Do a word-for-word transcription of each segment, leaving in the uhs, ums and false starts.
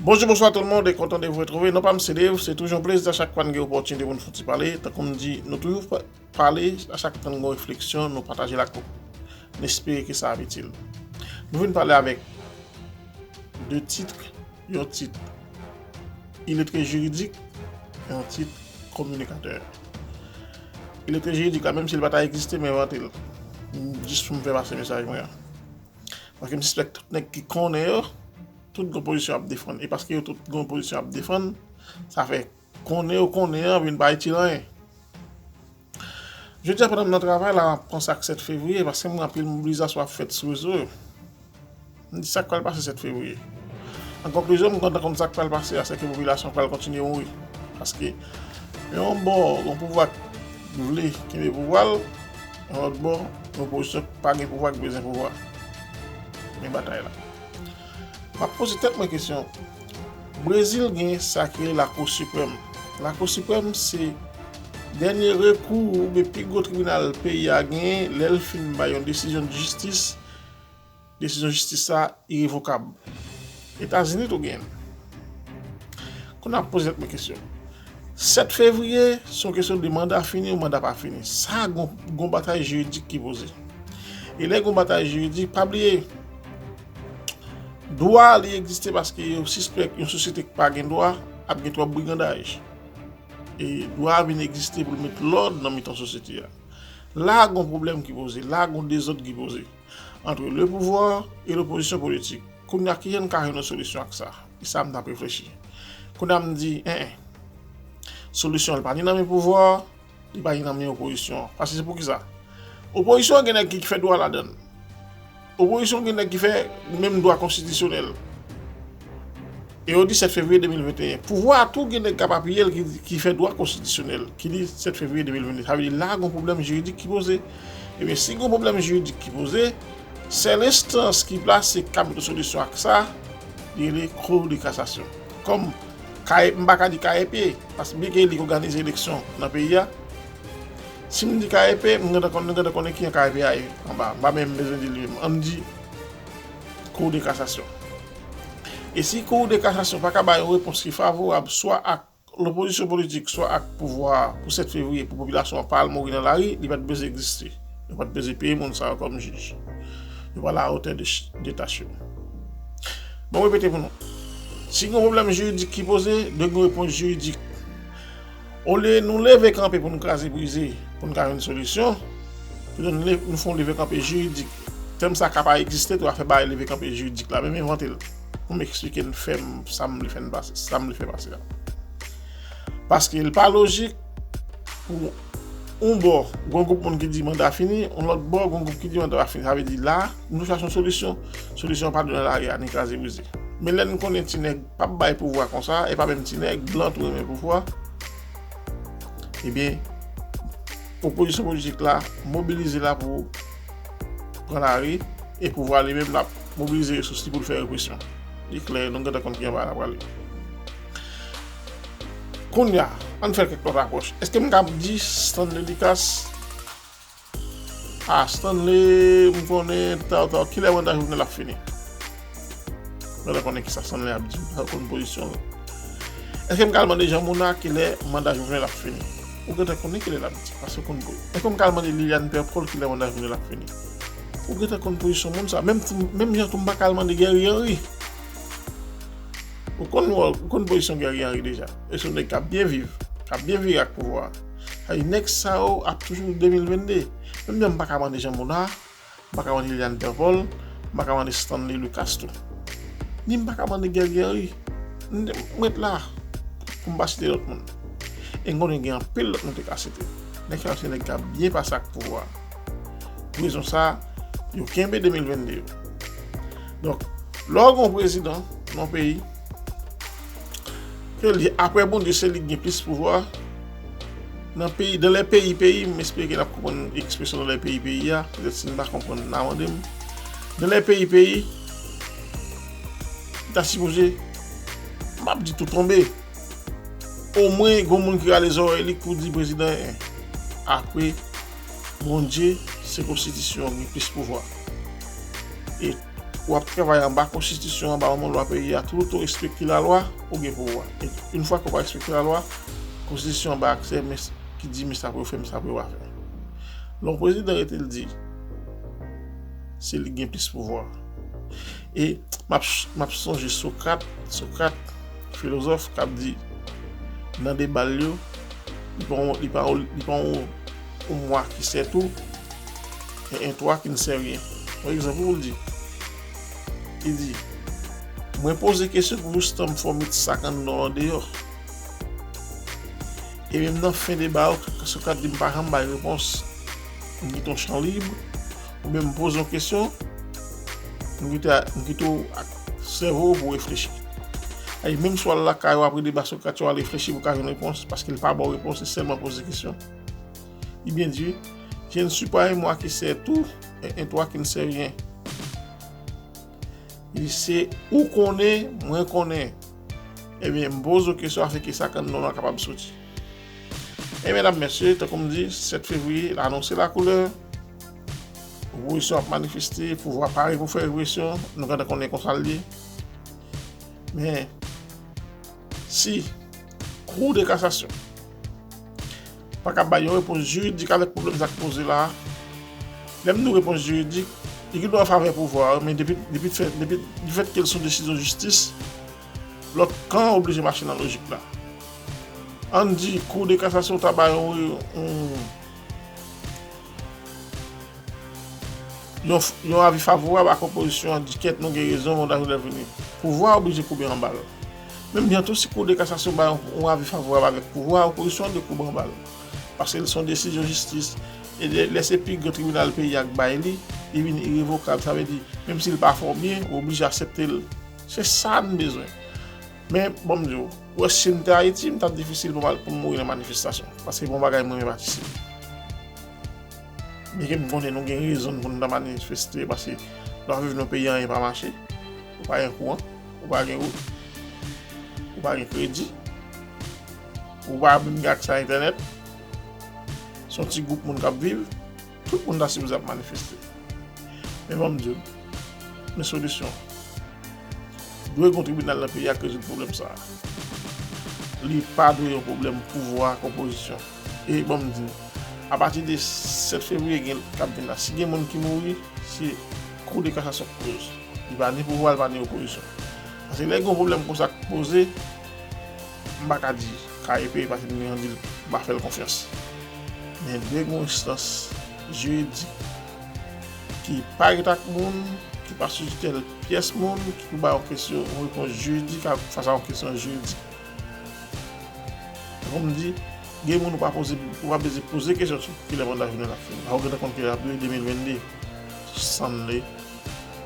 Bonjou, bonswa tout moun, e kontan de vous retrouver. Non pa m se Dave, se toujou yon plezi a chak fwa n gen opòtinite pou n fè yon ti pale. Tankou m di, nou toujou pa- pale, a chak tan n gen yon refleksyon, nou pataje l ak ou. N espere ke sa ap itil. Nou vin pale avèk de tit, yon tit iletre jiridik, yon tit kominikatè. Iletre jiridik la, menm si l pa ta egziste, m envante l. Jis pou m fè pase mesaj mwen an. Paske m sispèk tout nèg ki konnen yo, tout gon pozisyon ap defann. E paske yo tout gon pozisyon ap defann, sa fè konnen yo konnen an vin pa itil anyen. Jodi a, pandan m nan travay la, m ap panse ak sèt fevriye, paske m wè anpil mobilizasyon ap fèt sou rezo yo. M di, sa k pral pase sèt fevriye? An konklizyon, m kontan konn sa k pral pase a, se ke popilasyon pral kontinye mouri. Paske, yon bò, yon pouvwa k vle kenbe pouvwa l, yon lòt bò, yon opozisyon k pa gen pouvwa, k bezwen pouvwa. Men batay la. M ap poze tèt mwen kesyon. Brezil gen sa ki rele Lakou Siprèm. Lakou Siprèm se dènye rekou oubyen pi gwo tribinal peyi a genyen lè l fin bay yon desizyon de jistis, desizyon jistis sa irevokab. Etazini tou genyen l. Kounye a ap poze tèt mwen kesyon. Sèt fevriye, se yon kesyon de manda fini ou manda pa fini. Sa gon, gon batay jiridik ki poze. E lè gon batay jiridik, pa bliye, dwa li egziste paske yo sispèk yon sosyete ki pa gen dwa ap gen twòp brigandaj. E dwa a vin egziste pou l met lòd nan mitan sosyete a. La gon pwoblèm ki poze, la gon dezòd ki poze ant le pouvwa e lopozisyon politik. Kounye a, kijan n ka jwenn yon solisyon ak sa? E sa m t ap reflechi. Kounye a, m di, en, en. Solisyon an pa ni nan men pouvwa a, li pa ni nan men opozisyon an. Paske se poukisa? Opozisyon an gen nèg ki fè dwa ladan l. Opozisyon gen nèg ki fè menm dwa konstitisyonèl. E yo di sèt fevriye de mil venteyen. Pouvwa a tou gen nèg k ap apiye l ki, ki fè dwa konstitisyonèl, ki di sèt fevriye de mil venteyen. Sa vle di la gon pwoblèm jiridik ki poze. Ebyen, si gon pwoblèm jiridik ki poze, sèl enstans ki plase k ap mete solisyon ak sa, li rele Cour de cassation. Kòm K E P, m pa ka di K E P, paske byenke li k òganize eleksyon nan peyi a, si m di K E P, m gentan konn, nou gentan konnen ki jan K E P a ye anba. M pa menm bezwen di li menm. Ann di Cour de cassation. E si Cour de cassation pa ka bay yon repons ki favorab swa ak lopozisyon politik, swa ak pouvwa a pou sèt fevriye, pou popilasyon an pa al mouri nan lari, li pa t bezwen egziste. Yo pa t bezwen peye moun sa yo kòm jij. Yo pa alawotè de, de tach yo. Bon, m repete pou nou. Si gen yon pwoblèm jiridik ki poze, dwe gen yon repons jiridik. Olye nou leve kanpe pou nou kraze brize, pou nou ka jwenn solisyon, plito nou, nou fè yon leve kanpe jiridik. Tèm sa ka pa egziste, tou a fè bagay leve kanpe jiridik la, men m envante l. Pou m eksplike n fè m sa m vle fè n pase, sa m vle fè pase a. Paske l pa lojik pou yon bò, gon gwoup moun ki di manda fini, yon lòt bò, gon gwoup ki di manda pa fini. Sa vle di la, nou chache yon solisyon. Solisyon an pa dwe nan lari a, ni kraze brize. Men lè n konnen ti nèg p ap bay pouvwa konsa, e pa menm ti nèg, blan tou renmen pouvwa. Ebyen, opozisyon politik la mobilize la pou pran lari, e pouvwa li menm l ap mobilize resous li pou l fè represyon. Li klè, nou gentan konn ki anba l ap prale. Kounye a, ann fè kèk lòt apwòch. Èske m kab di Stanley Lucas, a, Stanley, m konnen, taw, taw, kilè manda Jovenel ap fini? M gentan konnen kisa Stanley ap di, m pa konn pozisyon l. Èske m kab mande Jean Mona kilè manda Jovenel ap fini? Ou gentan konnen kilè l ap di, paske ou konn poz-, èske m kab mande Liliane Pèpòl kilè manda Jovenel ap fini? Ou gentan konn pozisyon moun sa. Menm tou, menm jan tou m pa kab mande Guerrier Henry. Ou konn wòl, ou konn pozisyon Guerrier Henry deja. E se yon nèg k ap byen viv, k ap byen vire ak pouvwa a. Sa vle di nèg sa yo ap toujou de mil vennde. Menm jan m pa ka mande Jean Mona, m pa ka mande Liliane Pèpòl, m pa ka mande Stanley Lucas tou. Ni m pa ka mande Guerrier Henry. M, m ret la pou m pa site lòt moun. E m konnen gen anpil lòt moun te ka site. Nèg sa yo se nèg k ap byen pase ak pouvwa a. Pou rezon sa, yo kenbe de mil vennde yo. Donk, lè w gen yon prezidan nan yon peyi, ke li, apre Bondye, se li ki gen plis pouvwa nan peyi, dans les pays, pays, m espere ke n ap konprann ekspresyon dans les pays, pays a, petèt si n pa konprann, n a mande m. Dans les pays, pays, li ta sipoze, m ap di tou tonbe. Omwen, gon moun ki rale zòrèy li pou di prezidan, en, apre Bondye, se konstitisyon an ki gen plis pouvwa. E w ap travay anba konstitisyon, anba yon lwa peyi a, toutotan w respekte lalwa, ou gen pouvwa. E yon fwa ke w pa respekte lalwa, konstitisyon an ba aksè, men ki di men sa pou yo fè, men sa pou yo pa fè. Lè yon prezidan rete l di, se li ki gen plis pouvwa. E m ap, m ap sonje Sokrat, Sokrat, filozòf, k ap di, nan deba l yo, li pa yon, li pa yon, li pa yon, yon mwa ki sè tou, e un toit qui ne sert rien. Yon egzanp pou l di, li di, mwen poze kesyon pou Rustam Fomitch sa k anndan an deyò. E menm nan fen deba a, Sokrat di m pa janm bay repons. M kite yon chan lib, oubyen m poze yon kesyon, m kite, m kite w ak sèvo w pou w reflechi. Ay, menm si w al lakay ou apre deba Sokrat, ou al reflechi pou w ka jwenn repons, paske l pa ba w repons, li sèlman poze kesyon. Li byen di, je ne suis pas un moi qui sert tout, et un toi qui ne sert rien. Li se ou konnen, mwen konnen. Ebyen, m poze w kesyon afin ke sa k anndan w lan kapab soti. E medam, mesye, tankou m di, sèt fevriye, l anonse lakoulè. Opozisyon ap manifeste, pouvwa pare pou fè represyon, nou gentan konnen konsa l ye. Men, si Kou de kasasyon pa ka bay yon repons jiridik avèk pwoblèm sa k poze la a, lè m di repons jiridik, li gen dwa an favè pouvwa a, men depi, depi fè, depi, difèt ke l se yon desizyon jistis, lòt kan an oblije mache nan lojik la. Ann di, Kou de kasasyon ta bay yon, yon, yon, yon avi favorab ak opozisyon an, di kèt, nou gen rezon, manda Jovenel vini. Pouvwa a oblije koube anba l. Menm jan tou, si Kou de kasasyon bay yon, yon avi favorab avèk pouvwa a, opozisyon an dwe koube anba l. Paske l se yon desizyon jistis. E lè, lè se pi gran tribinal peyi a k bay li, li vin irevokab. Sa vle di, menm si l pa fè w byen, ou oblije aksepte l. Se sa n bezwen. Men, bon, m di w, ou wè, si m te Ayiti, m t ap difisil pou m al, pou m mouri nan manifestasyon. Paske bon bagay mwen renmen patisipe. Byenke m konnen nou gen rezon pou nou ta manifeste, paske lè w ap viv nan peyi anyen pa mache, ou pa gen kouran, ou pa gen wout, ou pa gen kredi, ou pa menm gen aksè a entènèt, se yon ti gwoup moun k ap viv, tout moun ta sipoze ap manifeste. Men ban m di w, men solisyon. Dwe gen yon tribinal nan peyi a k rezoud pwoblèm sa a. Li pa dwe yon pwoblèm pouvwa ak opozisyon. E ban m di w, apati de sèt fevriye gen, k ap vin la, si gen moun ki mouri, se Kou de kasasyon k koz. Li pa ni pouvwa, li pa ni opozisyon. Paske lè gen yon pwoblèm konsa k poze, m pa ka di K E P, paske m gen anvi m pa fè l konfyans. Men dwe gen yon enstans jiridik ki pa ret ak moun, ki pa sou titèl pyès moun, ki pou bay yon kesyon, yon repons jiridik a, fas a yon kesyon jiridik. Tankou m di, gen moun ou pa poze, ou pa bezwen poze kesyon sou kilè manda Jovenel ap fini. Paske ou gentan konn kilè l ap rive, de mil vennde. Stanley,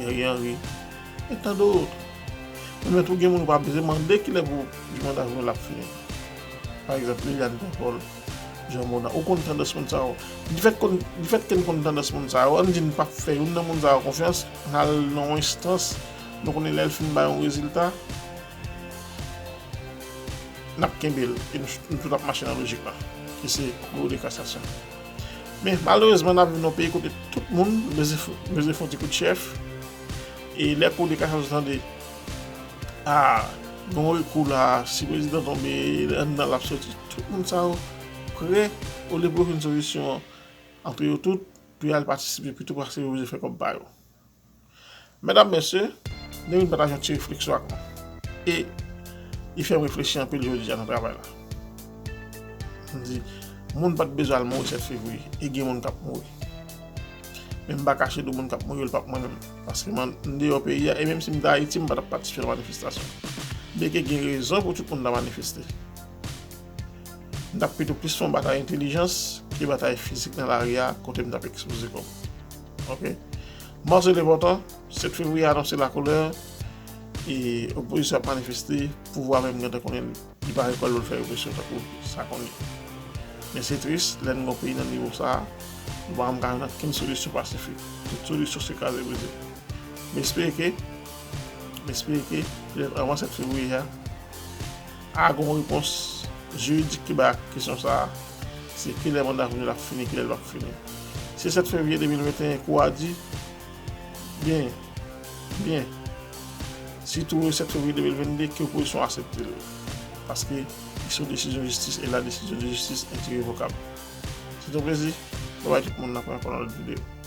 Guerrier Henry, e tant d'autres. Men tou gen moun ou pa bezwen mande kilè pou manda Jovenel ap fini. Pa egzanp, Liliane Pèpòl, Jean Mona. Ou konn tandans moun sa yo. Difèt konn, difèt ke n konn tandans moun sa yo, ann di n p ap fè youn nan moun sa yo konfyans, n al nan yon enstans, nou konnen lè l fin bay yon rezilta, n ap kenbe l, e nou, nou tout ap mache nan lojik la, ki se Kou de kasasyon. Men, malerezman, n ap viv nan yon peyi kote tout moun bezwen, bezwen fè yon ti kout chèf, e lè Kou de kasasyon tande, a, gen yon rekou la, si prezidan tonbe, anndan l ap soti, tout moun sa yo prè, olye pou yo jwenn solisyon an, antre yo tout, pou y al patisipe, pito paske yo bezwen fè kòb pa yo. Medam, mesye, m te vin pataje yon ti refleksyon ak nou. E li fè m reflechi anpil jodi a nan travay la. M di, moun pa t bezwen al mouri sèt fevriye, e gen moun k ap mouri. Men m pa kache di w moun k ap mouri yo, l p ap mwen menm. Paske m an, m deyò peyi a, e menm si m te Ayiti, m pa t ap patisipe nan manifestasyon. Byenke gen rezon pou tout moun ta manifeste. M t ap pito plis fè yon batay entèlijans ke batay fizik nan lari a, kote m t ap ekspoze kò m. Oke? Mòso enpòtan, sèt fevriye anonse lakoulè, e opozisyon ap manifeste, pouvwa menm gentan konnen li pa rekòl pou l fè represyon tankou sa konn ye. Men se tris, lè n gen yon peyi nan nivo sa a, nou pa janm ka jwenn okenn solisyon pasifik. Tout solisyon se kraze brize. M espere ke, m espere ke, petèt anvan sèt fevriye a, a gen yon repons jiridik ki bay ak kesyon sa a. Se kilè manda Jovenel ap fini, kilè l p ap fini. Si sèt fevriye de mil venteyen kou a di, byen, byen, sitou le sèt fevriye de mil vennde, ke opozisyon aksepte l. Paske li se yon desizyon jistis, e la desizyon de jistis est irrévocable. Se te yon plezi. Babay tout moun, n ap wè ankò nan lòt videyo.